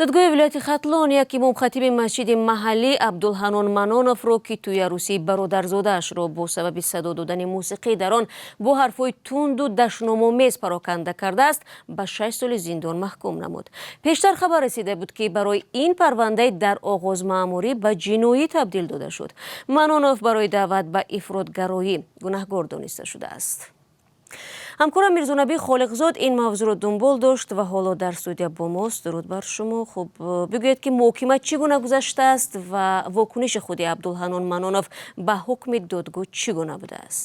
Додгоҳи вилояти Хатлон як имомхатиби масҷиди маҳаллӣ, Абдулҳанон Маноновро, ки тӯи арӯсии бародарзодаашро бо сабаби садо додани мусиқӣ дар он бо ҳарфҳои тунду дашномомез пароканда кардааст, ба 6 соли зиндон маҳкум намуд. Пештар хабар расида буд, ки барои ин парвандаи дар оғоз маъмурӣ ба ҷиноӣ табдил дода шуд. Манонов барои даъват ба ифротгароӣ гунаҳгор дониста шудааст. Ҳамкорам Мирзонабӣ Холиқзод ин мавзӯъро дунбол дошт ва ҳоло дар студия бо мост. Дуруд бар шумо. Хуб, бигӯед, ки муҳокима чӣ гуна гузаштааст ва вокуниши худи Абдулҳанон Манонов ба ҳукми додгоҳ чӣ гуна будааст?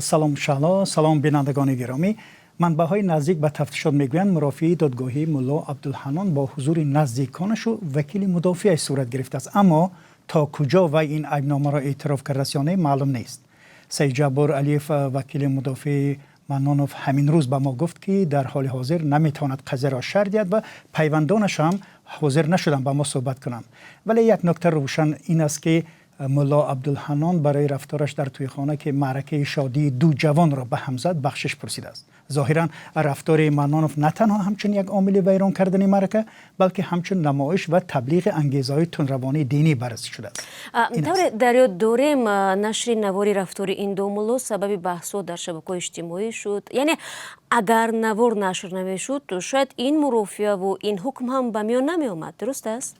Салом, Шаҳло, салом, бинандагони гиромӣ. Манбаъҳои наздик ба тафтишот мегӯянд, мурофиаи додгоҳии мулло Абдулҳанон бо ҳузури наздиконашу вакили мудофиаш сурат гирифтааст, аммо то куҷо вай ин айбномаро эътироф кардааст ё не, маълум нест. Саидҷаббор Алиев, вакили мудофии Манонов, ҳамин рӯз ба мо гуфт, ки дар ҳоли ҳозир наметавонад қазияро шарҳ диҳад ва пайвандонаш ҳам ҳозир нашуданд ба мо суҳбат кунанд. Вале як нукта рӯшан ин аст, ки мулло Абдулҳанон барои рафтораш дар тӯйхона, ки маъракаи шодии ду ҷавонро ба ҳам зад, бахшиш пурсидааст. Зоҳиран, рафтори Манонов на танҳо ҳамчун як омили вайрон кардани маърака, балки ҳамчун намоиш ва таблиғи ангезаҳои тундравонии динӣ баррасӣ шудааст. Тавре дар ёд дорем, нашри навори рафтори ин ду мулло сабаби баҳсҳо дар шабакаҳои иҷтимоӣ шуд. Яъне агар навор нашр намешуд, шояд ин мурофиаву ин ҳукм ҳам ба миён намеомад, дуруст аст?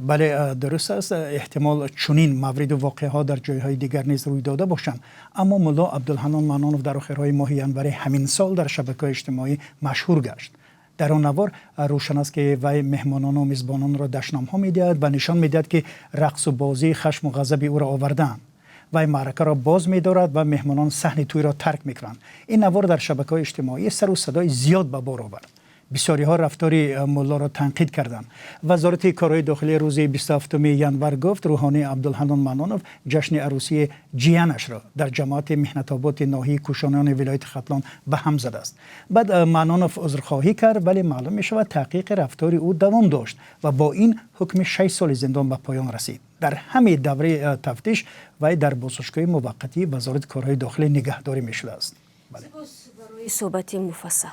Бале, дуруст аст. Эҳтимол, чунин мавриду воқеаҳо дар ҷойҳои дигар низ рӯй дода бошанд, аммо мулло Абдулҳанон Манонов дар охирҳои моҳи январи ҳамин сол дар шабакаҳои иҷтимоӣ машҳур гашт. Дар он навор рӯшан аст, ки вай меҳмонону мизбононро дашномҳо медиҳад ва нишон медиҳад, ки рақсу бозӣ хашму ғазаби ӯро овардаанд. Вай маъракаро боз медорад ва меҳмонон саҳни тӯйро тарк мекунанд. Ин навор дар шабакаҳои иҷтимоӣ сару садои зиёд ба бор овард. Бисёриҳо рафтори муллоро танқид карданд. Вазорати корҳои дохилӣ рӯзи 27 январ гуфт, рӯҳонӣ Абдулҳанон Манонов ҷашни арӯсии ҷиянашро дар ҷамоати Меҳнатободи ноҳияи Кӯшониёни вилояти Хатлон ба ҳам задааст. Баъд Манонов узрхоҳӣ кард, вале маълум мешавад, таҳқиқи рафтори ӯ давом дошт ва бо ин ҳукми 6 соли зиндон ба поён расид. Дар ҳамаи давраи тафтиш вай дар боздоштгоҳи муваққатии Вазорати корҳои дохилӣ нигаҳдорӣ мешудааст. Суҳбати муфассал.